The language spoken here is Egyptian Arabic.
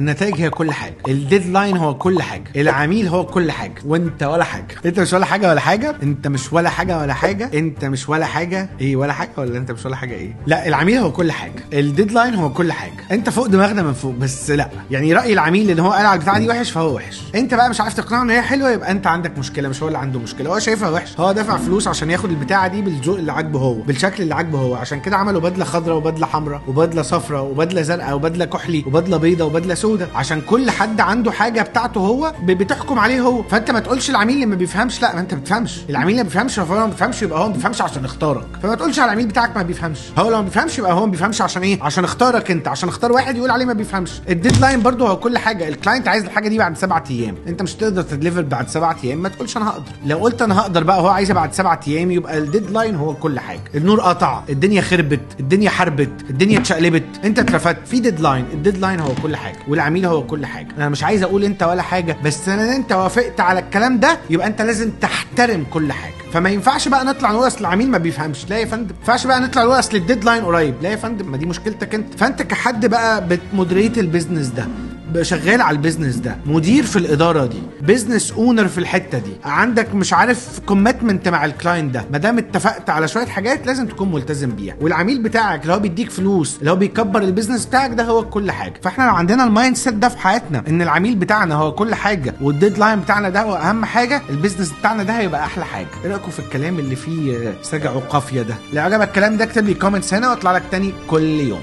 النتائج هي كل حاجة، ال deadline هو كل حاجة، العميل هو كل حاجة، وانت ولا حاجة. انت مش ولا حاجة ولا حاجة، انت مش ولا حاجة ولا حاجة، انت مش ولا حاجة ايه ولا حاجة، ولا انت مش ولا حاجة ايه؟ لا، العميل هو كل حاجة، ال deadline هو كل حاجة، انت فوق دماغنا من فوق. بس لا، يعني راي العميل ان هو قال على البتاعه دي وحش فهو وحش، انت بقى مش عارف تقنعه ان هي حلوة، يبقى انت عندك مشكلة، مش هو اللي عنده مشكلة، هو شايفها وحش، هو دافع فلوس عشان ياخد البتاعه دي بالذوق اللي عاجبه هو، بالشكل اللي عاجبه هو، عشان كده عملوا بدله خضراء وبدله حمراء وبدله صفراء وبدله زرقاء وبدله كحلي وبدله بيضاء وبدله سودة، عشان كل حد عنده حاجة بتاعته هو بتحكم عليه هو. فانت ما تقولش العميل اللي ما بيفهمش، لا، ما انت بتفهمش، العميل اللي ما بيفهمش هو ما بيفهمش، يبقى هو ما بيفهمش عشان اختارك. فما تقولش على العميل بتاعك ما بيفهمش، هو لو ما بيفهمش يبقى هو ما بيفهمش عشان ايه؟ عشان اختارك انت، عشان اختار واحد يقول عليه ما بيفهمش. ال deadline برضه هو كل حاجة، ال client عايز الحاجة دي بعد 7 ايام، انت مش تقدر ت deliver بعد 7 ايام، ما تقولش انا هقدر. لو قلت انا هقدر بقى هو عايزها بعد 7 ايام، يبقى ال deadline هو كل حاجة. النور قطع، الدنيا خربت، الدنيا حربت، الدنيا اتشقلبت، انت اترفدت، في deadline. ال deadline هو كل حاجة والعميل هو كل حاجة. انا مش عايز اقول انت ولا حاجة، بس انا انت وافقت على الكلام ده يبقى انت لازم تحترم كل حاجة. فما ينفعش بقى نطلع نقول اصل العميل ما بيفهمش، لا يا فندم. ما ينفعش بقى نطلع نقول اصل ال deadline قريب، لا يا فندم، ما دي مشكلتك انت. فانت كحد بقى بت moderate ال business ده، شغال على ال business ده، مدير في الادارة دي، business owner في الحتة دي، عندك مش عارف commitment مع ال client ده، ما دام اتفقت على شوية حاجات لازم تكون ملتزم بيها. والعميل بتاعك اللي هو بيديك فلوس، اللي هو بيكبر ال business بتاعك ده، هو كل حاجة. فاحنا لو عندنا ال mindset ده في حياتنا، ان العميل بتاعنا هو كل حاجة وال deadline بتاعنا ده هو اهم حاجة، ال business بتاعنا ده هيبقى احلى حاجة. ايه رايكم في الكلام اللي فيه سجع وقافيه ده؟ لو عجبك الكلام ده اكتب لي comments هنا واطلع لك تاني كل يوم.